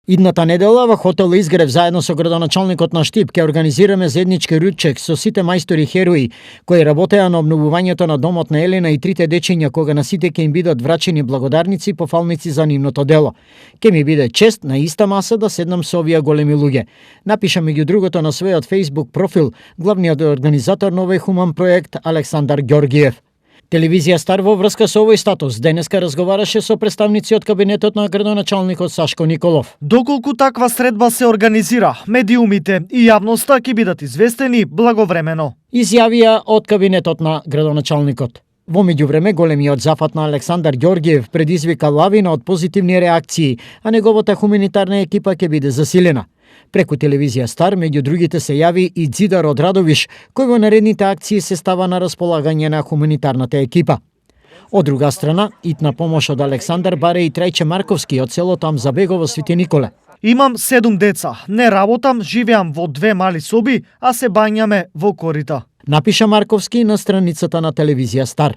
Идната недела во хотел Изгрев заедно со градоначалникот на Штип ќе организираме заеднички ручек со сите мајстори херои кои работеа на обновувањето на домот на Елена и трите дечиња, кога на сите ќе им бидат врачени благодарници и пофалници за нивното дело. Ке ми биде чест на иста маса да седнам со овие големи луѓе. Напиша меѓу другото на својот Facebook профил главниот организатор на овој хуман проект Александар Ѓоргиев. Телевизија Стар во врска со овој статус денеска разговараше со представници од кабинетот на градоначалникот Сашко Николов. Доколку таква средба се организира, медиумите и јавноста ќе бидат известени благовремено. Изјавија од кабинетот на градоначалникот. Во меѓувреме, големиот зафат на Александар Ѓоргиев предизвика лавина од позитивни реакции, а неговата хуманитарна екипа ќе биде засилена. Преку телевизија Стар, меѓу другите се јави и Дзидар од Радовиш, кој во наредните акции се става на располагање на хуманитарната екипа. Од друга страна, итна помош од Александар баре и Трајче Марковски од селото Амзабегово Свети Николе. Имам 7 деца, не работам, живеам во 2 мали соби, а се бањаме во корита. Напиша Марковски на страницата на телевизија Стар.